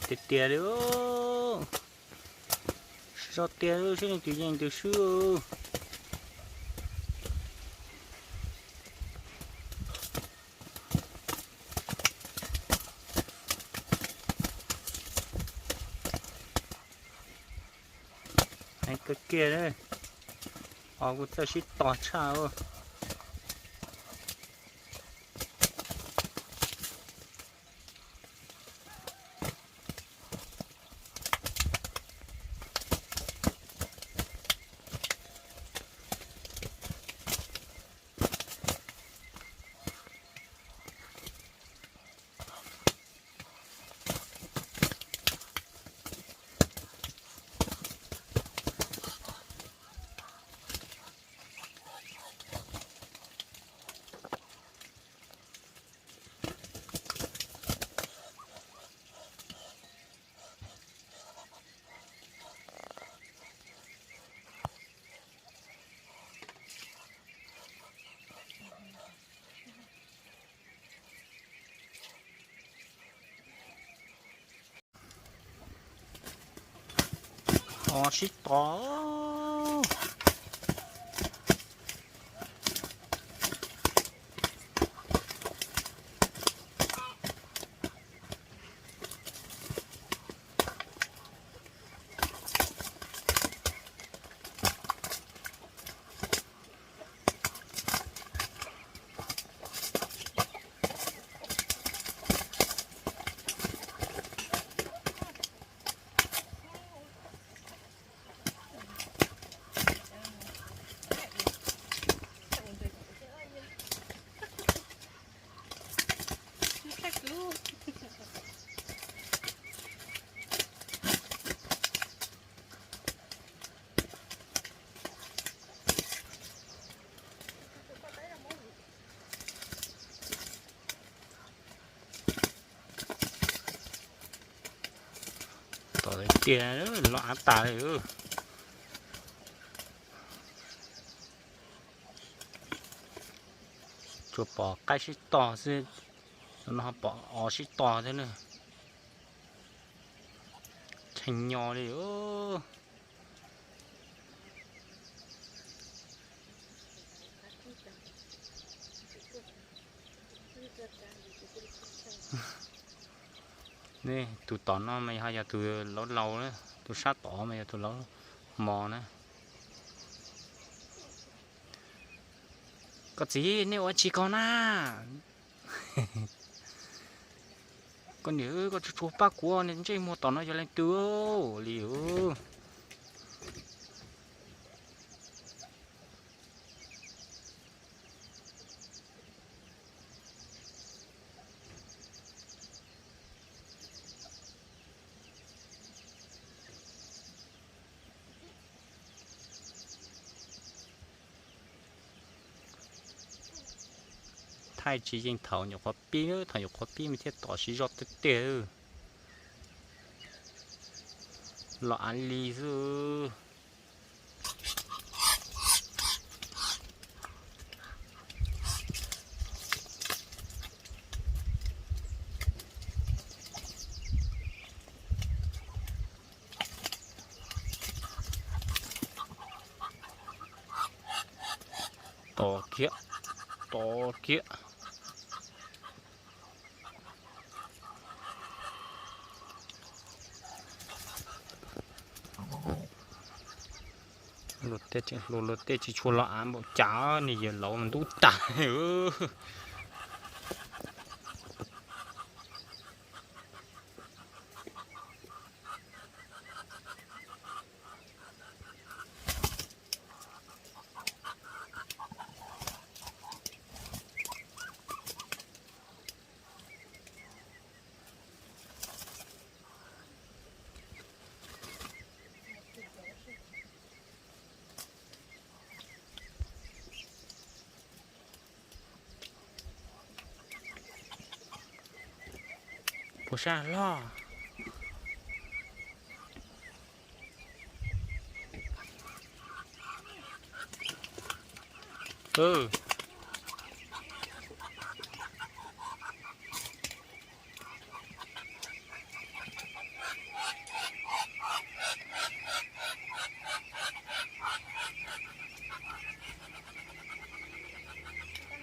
tiag tiag li. Sib zog tiag, sib leej twg yeej twg swb. Heev kawg kiag, os kuj txawj sib tos tshaj. Os sib tos. Tom tiag los av tas li. Tsuas pom qaib sib tog xwb, no pom os sib tog thiab na. Tshee nyo li. Nej, tus tom no mas ho yog tus laus laus na, tus sab tod mas yog tus laus mos na. Koj txiv, nej ua tsi ko na? Koj niam, koj tsuas tsuas pab kuv ntsej muag tom no yog leej twg li. Thaij tsis yeej thaum nyuam qhuav pib, thaum nyuam qhuav pib mas thiaj tom sib zog tiag tiag. Los av li xwb. Tos kiag, tos kiag. Luag tej tseem hluas, luag tej tsis tshua los av npaum cas, nws yawg laus mas ntub tag. Puas sab loj?